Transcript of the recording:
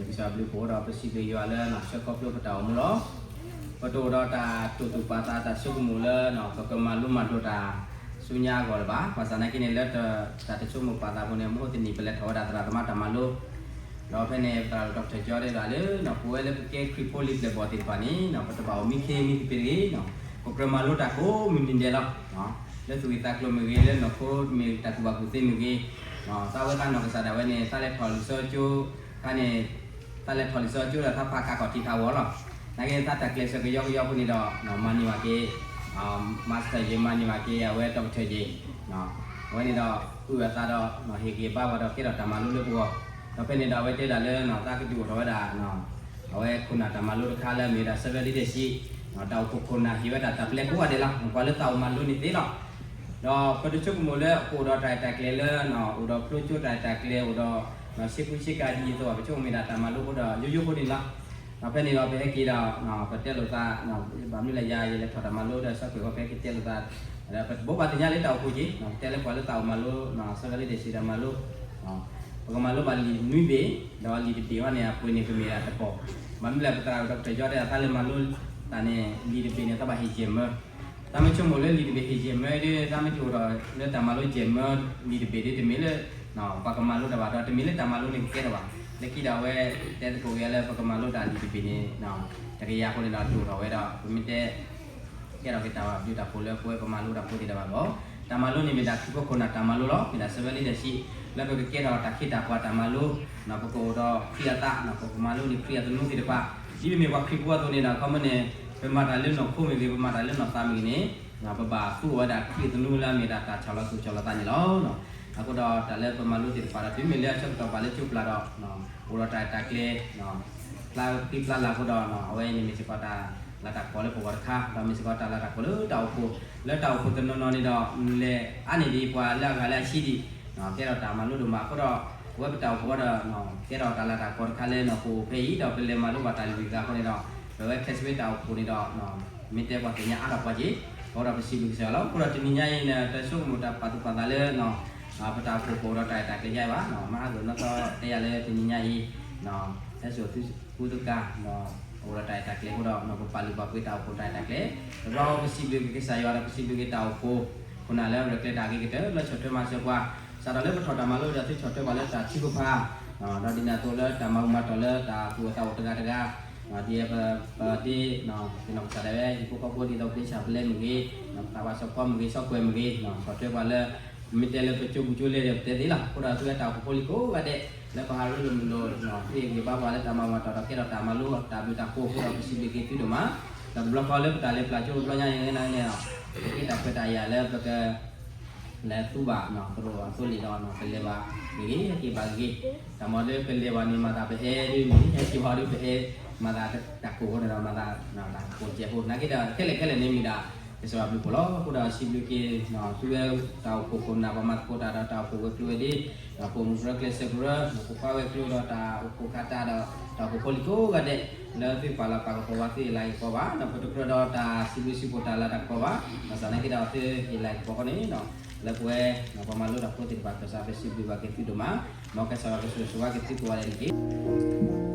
ကစၢ်ဘျုးဖှိၣ်ဒီးပစံးဘျုးယွၤလၢနီၢ်ဆၢကီၢ်ဖျိပတၢ်အိၣ်မူလီၤ. ပတအိၣ်ဒီးတၢ်တိာ်သူၣ်ပာ်သးတၢ်ဆိကမိၣ်လၢနီၢ် ပကမၤလိမၤဒိးတၢ်ဆူညါအဂီၢ်လၢၤဘၣ်. ဘၣ်ဆၣ်သနာ်က့န့ၣ် လၢတၢ်တဆိကမိၣ်ပာ်သးအပူၤန့ၣ် မုၢ်တနံၤပလဲၤထီၣ်ဝဲဒၣ်သရၣ်သမါတၢ်မၤလိ ဒီးဖဲန့ၣ် သရၣ်ဒိၣ်ထၢၣ်ကၠီတဲဒၣ်လၢ ပဝဲလၢပကဲခရံာ်ဖိလံာ်ပျဲၢ်ဘီၣ်သ့ၣ်တဖၣ်န့ၣ် ပတဘၣ်အိၣ်မံခ့မံခပ့တဂ့ၤ, ပကြၢးမၤလိတၢ်ကိးမုၢ်နံၤဒဲးလီၤ. လၢသူၣ်ဂ့ၢ်သးကျိၤမ့ၢ်ဂ့ၤ, လၢနီၢ်ခိမ့ၢ်တၢ်ကူၣ်ဘၣ်ကူၣ်သ့မ့ၢ်ဂ့ၤ, သးဝဲသးနီၢ်ကစၢ်ဒၣ်ဝဲန့ၣ် သးလဲၤထီၣ်လံာ်စီဆှံကၠိခါန့ၣ် သးလဲၤထီၣ်လံာ်စီဆှံကၠိဒီးသးဖးကးကီၢ်ထံခးဝီလီၤ. နာ်က့သးတၢ်ကျဲးစၢးကယီကယီဖိန့ၣ်ဒီး မၤန့ၢ်ဘၣ်က့ၤ master ယ့ၤ, မၤန့ၢ်ဘၣ်က့ၤ အဝဲ doctor ယ့ၤ, အဝဲန့ၣ်ဒီး အုၣ်အသးဒီး ဟ့ၣ်ဂံၢ်ဘါပှၤဒီးကဲထီၣ်တၢ်မၤလိလၢပဂီၢ်, ဒီးဖဲန့ၣ်ဒီးအဝဲတဲဒၣ်လၢ သးကဒုးအိၣ်ထီၣ်ဝဲဒၣ် အဝဲခိၣ်နၢ်တၢ်မၤလိတခါလၢအမ့ၢ်ဝဲဒၣ် servant leadership တၢ်အိၣ်ဖှိၣ်ခိၣ်နၢ်ဟ့ၣ်ဝဲဒၣ်တၢ်ပျဲကိးဂၤဒဲးလီၤ. ပှၤလၢသးအိၣ်မၤလိန့ၣ်သ့လီၤ. ဒီးပတဆိကမိၣ်လၢအအိၣ်ဒီးတၢ်ရဲၣ်တၢ်ကျဲၤလၢ အိၣ်ဒီးဖျိကၠိတၢ်ရဲၣ်တၢ်ကျဲၤ အိၣ်ဒီး စ့ကူစ့ကၤဒ်သိး ပဆိကမိၣ်မ့ၢ်ဒၣ်တၢ်မၤလိဖိဒီး ယိယိဖိန့ၣ်လီၤ. ဒီးဖဲန့ၣ်ဒီးပဟဲက့ၤဒီး ပတဲလိာ်သး ဘၣ်မနုၤလဲၣ် ယၤယလဲၤထီၣ်တၢ်မၤလိဒီး ဆၢကွံာ်ဃီ ပဟဲက့ၤတဲလိာ်သး ပဘိးဘၣ်သ့ၣ်ညါလၢတၢ်အိၣ်ဖှိၣ်က့ၤ ပတဲလၢပှၤလၢသးအိၣ်မၤလိ servant leadership တၢ်မၤလိ ပကမၤလိဘၣ်လံာ်နွံဘ့ၣ်, ဒီးလံာ်တဘ့ၣ်ဟီန့ၣ် အပှ့ၤန့ၣ်ကမ့ၢ်ဒၣ်တပီၢ်. ဘၣ်မနုၤလဲၣ် ပသရၣ်ဒိၣ်ထၢၣ်ကၠီတဲဒၣ် သးလဲၤမၤလိတၢ်န့ၣ် လံာ်တဘ့ၣ်န့ၣ် သးဘၣ်ဟ့ၣ်ယဲၢ်မၢ သးမ့ၢ်ဆိကမိၣ်လၢလံာ်တဘ့ၣ်ဟ့ၣ်ယဲၢ်မၢဒီး သးမ့ၢ်တအိၣ်ဒီးလၢတၢ်မၤလိယဲၢ်မၢ လံာ်တဘ့ၣ်ဒီးတမ့ၢ်လၢ ပှၤကမၤလိတၢ်ဘၣ်ဒီး တမ့ၢ်လၢတၢ်မၤလိန့ၣ်ကကဲထီၣ်ဘၣ်. လၢခံဒီးအဝဲတဲသကိးက့ၤလၢပကမၤလိတၢ်လံာ်တဘ့ၣ်န့ၣ် တကယၤအဃိန့ၣ်ဒီး တအိၣ်ထီၣ်ဝဲဒီး ပမ့ၢ်တဲ ကဲထီၣ်က့ၤတၢ်ဘၣ်ဘျုးတၢ်ဖှိၣ်လၢပဝဲပမၤလိတၢ်ဖိသ့ၣ်တဖၣ်အဂီၢ်, တၢ်မၤလိန့ၣ်မ့ၢ်ဒၣ်ခရံာ်ဖိခိၣ်နၢ်တၢ်မၤလိလီၤ. မ့ၢ်ဒၣ် servant leadership လၢပကကဲထီၣ်တၢ်ခ့တၢ်ပှၤတၢ်မၤလိ, ပကအိၣ်ဒီးခရံာ်အသး ပကမၤလိန့ၣ်ခရံာ်အသနူသ့ၣ်တဖၣ်, ဒ်ပမ့ၢ်ပှၤခရံာ်ဖိအသိးန့ၣ်ဒီး ခီမ့ၢ်န့ၣ် ပမၤတၢ်လၢနီၢ်ခိမ့ၢ်ဂ့ၤ ပမၤတၢ်လၢနီၢ်သးမ့ၢ်ဂ့ၤန့ၣ် ပဘၣ်သူအီၤဝဲဒၣ်ခရံာ်အသနူလၢအမ့ၢ်ဒၣ်တၢ်ဆီၣ်လီၤသူၣ်ဆီၣ်လီၤသးန့ၣ်လီၤ. အဃိဒီးတၢ်လၢပမၤလိသ့ၣ်တဖၣ်ဒီး တုၤမ့ၢ်လၢအဆၢကတီၢ်ဘၣ်လၢကၠိပျၢ်ဒီး အိၣ်ဒီးတၢ်ရဲၣ်တၢ်ကျဲၤ ဖျါဃံဖျါလၤအဃိဒီး အဝဲန့ၣ်မ့ၢ်စ့ၢ်ကီးတၢ်လၤတၢ်ကပီၤလၢပဂီၢ်တခါ, ဒီးမ့ၢ်စ့ၢ်ကီးတၢ်လၤတၢ်ကပီၤလၢတၢ်အိၣ်ဖှိၣ်, လၢတၢ်အိၣ်ဖှိၣ်တနီၤနီၤန့ၣ်ဒီး လဲၤအါန့ၢ်ဒံးပှၤလၢအဂၤလၢအဆံးဒံး ကဲထီၣ်တၢ်မၤလိဒိၣ်မးအဃိဒီး ပဝဲပတၢ်အိၣ်ဖှိၣ်ဒီး ကဲထီၣ်တၢ်လၤတၢ်ကပီၤတခါလၢနီၢ်ခိဖဲအံၤ ဒီးပလဲၤမၤလိဘၣ်တၢ်လွံၢ်ဂၤအဃိန့ၣ်ဒီး ပဝဲခဲစဝ့တၢ်အိၣ်ဖှိၣ်န့ၣ်ဒီး မ့ၢ်တဲပှၤသ့ၣ်ညါအါထီၣ်ပှၤက့ၤ အဃိဒီးပစံးဘျုးကစၢ်ယွၤလီၤ. အဃိဒီးတနံၤညါအံၤန့ၣ် တၢ်ဆိကမိၣ်တၢ်ပာ်သူၣ်ပာ်သးလၢ ပတၢ်အိၣ်ဖှိၣ်ကအိၣ်ဒီးတၢ်ရဲၣ်တၢ်ကျဲၤယါအံၤဘၣ်, မဟါဂီၤနီၢ်သီတဲယၤလၢတနံၤညါအံၤ ဟဲစိာ်သုကူသုကၤ အိၣ်ဒီးတၢ်ရဲၣ်တၢ်ကျဲၤအဃိဒီး ပပာ်လုၢ်ပာ်ပှ့ၤတၢ်အိၣ်ဖှိၣ်တၢ်ရဲၣ်တၢ်ကျဲၤ, တဘျီပစံးဘျုးက့ၤကစၢ်ယွၤဒီးပစံးဘျုးက့ၤတၢ်အိၣ်ဖှိၣ် ခိၣ်နၢ်လၢအရဲၣ်ကျဲၤတၢ်အဂ့ၤကတၢၢ် လၢဆီၣ်ထွဲမၤစၢၤပှၤ, စးထီၣ်လၢပထီၣ်တၢ်မၤလိဒီးသုဆီၣ်ထွဲပှၤလၢတၢ်ထုကဖၣ် ဒီးဒ်န့ၣ်အသိးလၢတၢ်မၤဘူၣ်မၤတီၢ်လၢတၢ်သူၣ်အိၣ်သးအိၣ်တဂၤတဂၤ, ဒ်ပ ပဒ့ သ့ၣ်နီၣ်ကစၢ်ဒၣ်ဝဲ ဟံၣ်ဖိဃီဖိဒ်သိးပဒ့ဆၣ်ပလဲမ့ၢ်ဂ့ၤ, သးပှၢ်စီၤကီမ့ၢ်ဂ့ၤ စီၤကွဲၤမ့ၢ်ဂ့ၤ, ဆီၣ်ထွဲပှၤလၢ မ့ၢ်တဲလၢပကၠိပူၤကၠိလဲၣ်ဒီးပတဲသ့လီၤ. အဃိဒီးသုဝဲတၢ်အိၣ်ဖှိၣ်ဖိလံၤကိးဂၤဒဲး လၢပဟးရ့လိာ်မုာ်လိာ် ဟ့ၣ်ဂံၢ်ဘါပှၤလၢတၢ်မၤဘူၣ်မၤတီၢ်ဒီးကဲထီၣ်တၢ်မၤလိတၢ်ဘျုးတၢ်ဖှိၣ်အဃိဒီးပစံးဘျုးက့ၤသုဒိၣ်မး, ဒီးတဘျီဃီလၢပတၢ်လဲၤပျၢ်ကၠိတဘျီညါအံၤန့ၣ် ပကဲတၢ်ခွဲးတၢ်ယာ်လၢပက လဲၤသူဘၣ် သရိာ်အသိလ့ၣ်ဒီး ပလဲၤဘၣ်ဂ့ၤဂ့ၤ ဟဲက့ၤဘၣ်ဂ့ၤဂ့ၤ, တၢ်မၤဒီးပလဲၤဘၣ်န့ၣ် မၤသးပအဲၣ်ဒ်မ့ၢ် ဟဲက့ၤဘၣ်ဒီးပအဲၣ် မၤသးတၢ်ကိၢ်အဃိန့ၣ်ဒီး မၤသးတၢ်ကိၢ်စဲးဖိ နာ်က့ဒီးခဲလၢာ်ခဲလၢာ်န့ၣ်မ့ၢ်ဒၣ် ကစၢ်ယွၤဘျုးဖှိၣ်လီၤ. အဃိဒီးစံးဘျုးက့ၤ သုဝဲတၢ်အိၣ်ဖှိၣ်ခိၣ်နၢ်ပှၤမၤသကိးတၢ်ဒီးတၢ်အိၣ်ဖှိၣ်ဝဲၤကျိၤဝဲၤဒ့ ပအိၣ်မူကရၢကျဲးစၢးကရၢ ပကွၢ်ဝဲၤကျိၤဒီးတၢ်အိၣ်ဖှိၣ်ခးတၢ်ဒီး တၢ်အိၣ်ဖှိၣ်ဖိလံၤကိးဂၤဒဲး လၢသုပာ်လၤပာ်ကပီၤဝဲသုဟ့ၣ်လၤဟ့ၣ်ကပီၤဘၣ် ဒီးပတကြၢးဒီးတၢ်စံးဘျုးစံးဖှိၣ်တၢ်လၤတၢ်ကပီၤဘၣ်, ဘၣ်ဆၣ်သနာ်က့ဒီးသုဟ့ၣ်လၤဟ့ၣ်ကပီၤအဃိန့ၣ် လၢပဝဲ ပှၤမၤလိတၢ်ဖိသ့ၣ်တဖၣ် ကစၢ်ယွၤကစံးဘျုးဘၣ်က့ၤသုဒိၣ်မး, မ်ကစၢ်ယွၤကဆိၣ်ဂ့ၤဆိၣ်ဝါက့ၤသုကိးဂၤဒဲးတက့ၢ်.